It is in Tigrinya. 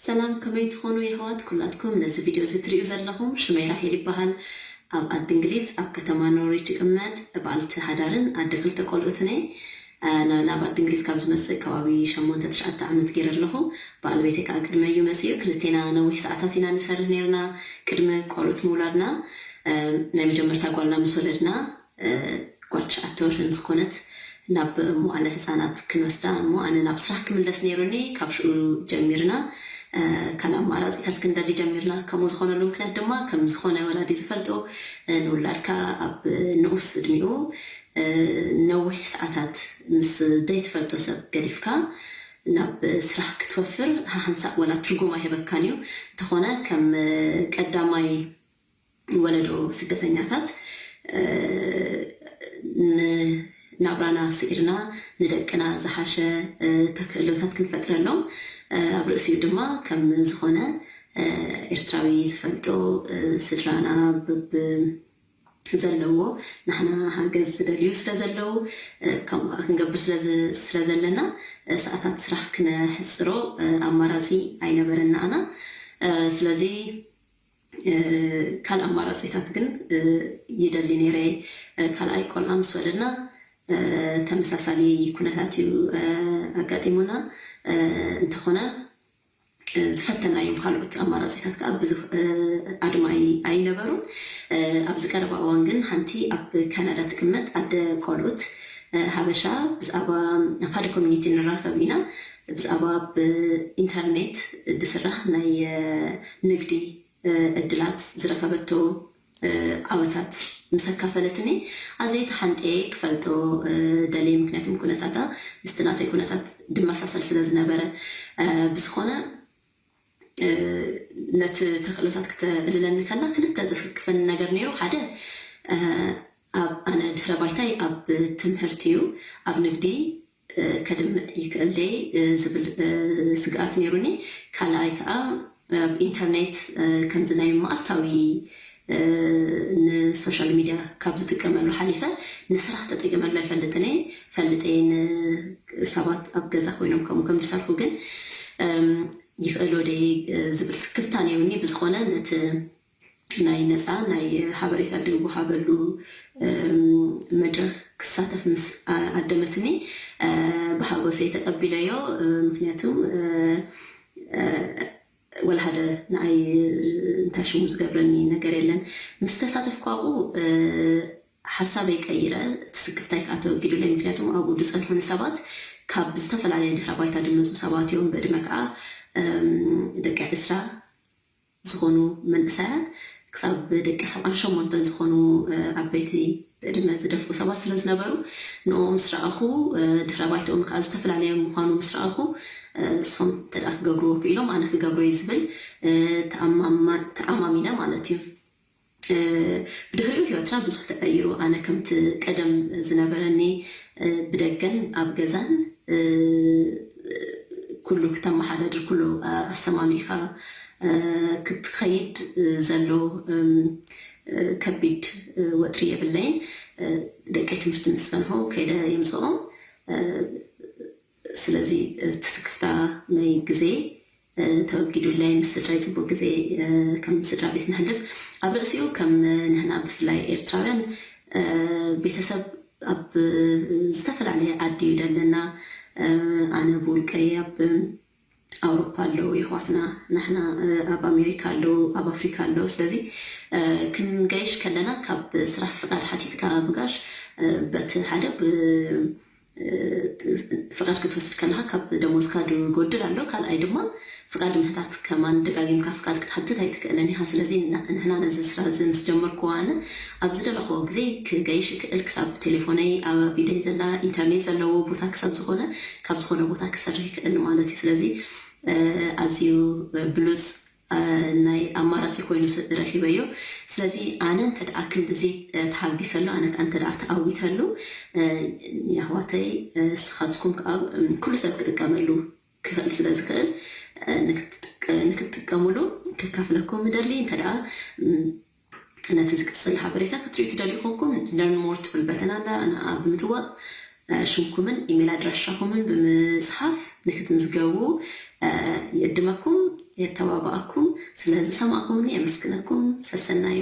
ሰላም፣ ከመይ ትኾኑ የሕዋት ኩላትኩም? ነዚ ቪድዮ እዚ ትሪኡ ዘለኹም ሽመይ ራሄል ይበሃል። ኣብ ዓዲ እንግሊዝ ኣብ ከተማ ኖርዊች ይቕመጥ። በዓልቲ ሓዳርን ኣደ ክልተ ቆልኡትን እየ። እ፣ ና-፣ ናብ ዓዲ እንግሊዝ ካብ ዝመጽእ ከባቢ ሸሞንተ ትሽዓተ ዓመት ገይረ ኣለኹ። በዓል ቤተይ ከኣ ቅድመይ እዩ መጺኡ። ክልቴና ነዊሕ ሰዓታት ኢና ንሰርሕ ነይርና ቅድሚ ቆልኡት ምውላድና። እ፣ ናይ መጀመርታ ጓልና ምስ ወለድና እ፣ ጓል ትሽዓተ ወርሒ ምስ ኮነት ናብ መዋዕለ ህፃናት ክንወስዳ እሞ ኣነ ናብ ስራሕ ክምለስ ነይሩኒ። ካብ ሽኡ ጀሚርና እ፣ ካልእ ኣማራፂታት ክንደሊ ጀሚርና። ከምኡ ዝኾነሉ ምክንያት ድማ ከም ዝኾነ ወላዲ ዝፈልጦ እ፣ ንውላድካ ኣብ ንኡስ እድሜኡ እ፣ ነዊሕ ሰዓታት ምስ ዘይትፈልጦ ሰብ ገዲፍካ ናብ ስራሕ ክትወፍር ሓንሳእ ወላ ትርጉም ኣይህበካን እዩ። እንተኾነ ከም ቀዳማይ ወለዶ ስደተኛታት እ፣ ን-፣ ናብራና ስዒርና ንደቅና ዝሓሸ እ፣ ተክእሎታት ክንፈጥረሎም እ፣ ኣብ ርእሲኡ ድማ ከም ዝኾነ እ፣ ኤርትራዊ ዝፈልጦ እ፣ ስድራና ብብ ዘለዎ ንሕና ሓገዝ ዝደልዩ ስለ ዘለዉ እ፣ ከምኡ ከዓ ክንገብር ስለ ዝ-፣ ስለ ዘለና እ፣ ሰዓታት ስራሕ ክነሕፅሮ እ፣ ኣማራፂ ኣይነበረን ንኣና። እ፣ ስለዚ እ፣ ካልእ ኣማራፂታት ግን እ፣ ይደሊ ነይረ። እ፣ ካልኣይ ቆልዓ ምስ ወለድና እ፣ ተመሳሳሊ ኩነታት እዩ እ፣ ኣጋጢሙና። እ፣ እንተኾነ እ፣ ዝፈተናዮም ካልኦት ኣማራፂታት ከዓ ብዙሕ እ፣ ኣድማዒ ኣይነበሩን። እ፣ ኣብዚ ቀረባ እዋን ግን ሓንቲ ኣብ ካናዳ ትቅመጥ ኣደ ቆልኡት እ፣ ሃበሻ ብዛዕባ ኣብ ሓደ ኮሚኒቲ ንራኸብ ኢና። ብዛዕባ ብኢንተርኔት ዝስራሕ ናይ እ፣ ንግዲ እ፣ ዕድላት ዝረኸበቶ እ፣ ዓወታት ምስ ኣካፈለትኒ ኣዝየ ተሓንጥየ ክፈልጦ እ፣ ደልየ። ምክንያቱ ኩነታታ ምስቲ ናተይ ኩነታት ድመሳሰል ስለ ዝነበረ እ፣ ብዝኾነ እ፣ ነቲ ተኽእሎታት ክተዕልለኒ ከላ ክልተ ዘሰክፈኒ ነገር ነይሩ። ሓደ እ፣ ኣብ ኣነ ድሕረ ባይታይ ኣብ ትምህርቲ እዩ፣ ኣብ ንግዲ እ፣ ከድምዕ ይክእል ድየ እ፣ ዝብል እ፣ ስግኣት ነይሩኒ። ካልኣይ ከዓ ኣብ ኢንተርኔት እ፣ ከምዚ ናይ መዓልታዊ እ፣ ንሶሻል ሚድያ ካብ ዝጥቀመሉ ሓሊፈ ንስራሕ ተጠቂመሉ ኣይፈልጥን እየ። ፈልጠ ንሰባት ኣብ ገዛ ኮይኖም ከምኡ ከም ዝሰርሑ ግን እም፣ ይኽእሎ ድየ እ፣ ዝብል ስክፍታ ነይሩኒ። ብዝኾነ ነቲ ናይ ነፃ ናይ ሓበሬታ ድወሃበሉ እም፣ መድረኽ ክሳተፍ ምስ ኣ- ኣደመትኒ እ፣ ብሓጎሰ ተቀቢለዮ። እ፣ ምክንያቱ እ፣ እ፣ ወላ ሓደ ንኣይ እንታይ ሽሙ ዝገብረኒ ነገር የለን። ምስ ተሳተፍኩ ኣብኡ እ፣ ሓሳበይ ቀይረ፣ እቲ ስክፍታይ ከዓ ተወጊዱለይ። ምክንያቱ ኣብኡ ዝፀንሑኒ ሰባት ካብ ዝተፈላለየ ድሕረ ባይታ ዝመፁ ሰባት እዮም። ብዕድመ ከዓ እም፣ ደቂ ዕስራ ዝኾኑ መንእሰያት ክሳብ ደቂ ሰብዓን ሸሞንተን ዝኾኑ እ፣ ዓበይቲ ብዕድመ ዝደፍኡ ሰባት ስለ ዝነበሩ ንኡ ምስ ረኣኹ እ፣ ድሕረ ባይትኦም ከዓ ዝተፈላለየ ምዃኑ ምስ ረኣኹ እ፣ እሶም እንተ ደኣ ክገብርዎ ክኢሎም ኣነ ክገብሮ እየ ዝብል እ፣ ተኣማማ- ተኣማሚነ ማለት እዩ። እ፣ ብድሕሪኡ ህይወትና ብዙሕ ተቀይሩ። ኣነ ከምቲ ቀደም ዝነበረኒ እ፣ ብደገን ኣብ ገዛን እ፣ ኩሉ ክተመሓዳድር ኩሉ እ፣ ኣሰማሚዕካ እ፣ ክትኸይድ እ፣ ዘሎ እም፣ እ፣ ከቢድ እ፣ ወጥሪ የብለይን። እ፣ ደቀይ ትምህርቲ ምስ ጸንሑ ከይደ የምጽኦም። እ፣ ስለዚ እቲ ስክፍታ ናይ ግዜ እ፣ ተወጊዱለይ ምስ ስድራይ ጽቡቅ ግዜ እ፣ ከም ስድራ ቤት ነሕልፍ። ኣብ ርእሲኡ ከም ንሕና ብፍላይ ኤርትራውያን እ፣ ቤተሰብ ኣብ ዝተፈላለየ ዓዲ እዩ ዘለና። እ፣ ኣነ ብውልቀይ ኣብ ኣውሮፓ ኣለዉ የሕዋትና፣ ንሕና እ፣ ኣብ ኣሜሪካ ኣለዉ፣ ኣብ ኣፍሪካ ኣለዉ። ስለዚ እ፣ ክንገይሽ ከለና ካብ ስራሕ ፍቃድ ሓቲትካ ምጋሽ እ፣ በቲ ሓደ ብ- ፍቃድ ክትወስድ ከለካ ካብ ደሞዝካ ዝጎድል ኣሎ። ካልኣይ ድማ ፍቃድ ምህታት ከማን ደጋጊምካ ፍቃድ ክትሓትት ኣይትክእልን ኢኻ። ስለዚ ንሕና ነዚ ስራ እዚ ምስ ጀመርኩ ኣነ ኣብ ዝደለኽዎ ግዜ ክገይሽ ይክእል፣ ክሳብ ቴሌፎነይ ኣብ ኢደይ ዘላ ኢንተርኔት ዘለዎ ቦታ ክሳብ ዝኾነ ካብ ዝኾነ ቦታ ክሰርሕ ይክእል ማለት እዩ። ስለዚ ኣዝዩ ብሉፅ ናይ ኣማራፂ ኮይኑ ረኪበዮ። ስለዚ ኣነ እንተ ደኣ ክንድዚ ተሓጊሰሉ፣ ኣነ ከዓ እንተ ደኣ ተኣዊተሉ፣ የሕዋተይ ስኻትኩም ከዓ ኩሉ ሰብ ክጥቀመሉ ክኽእል ስለ ዝኽእል ንክትጥቀምሉ ከካፍለኩም ምደሊ። እንተ ደኣ ነቲ ዝቅፅል ሓበሬታ ክትሪኡ ትደልዩ ኮንኩም፣ ለርን ሞር ትብል በተን ኣላ፣ ንኣ ብምጥዋቅ ሽምኩምን ኢሜል ኣድራሻኹምን ብምፅሓፍ ንክትምዝገቡ ይእድመኩም፣ የተባባኣኩም። ስለዚ ሰማእኩምኒ የመስግነኩም። ሰሰናዩ።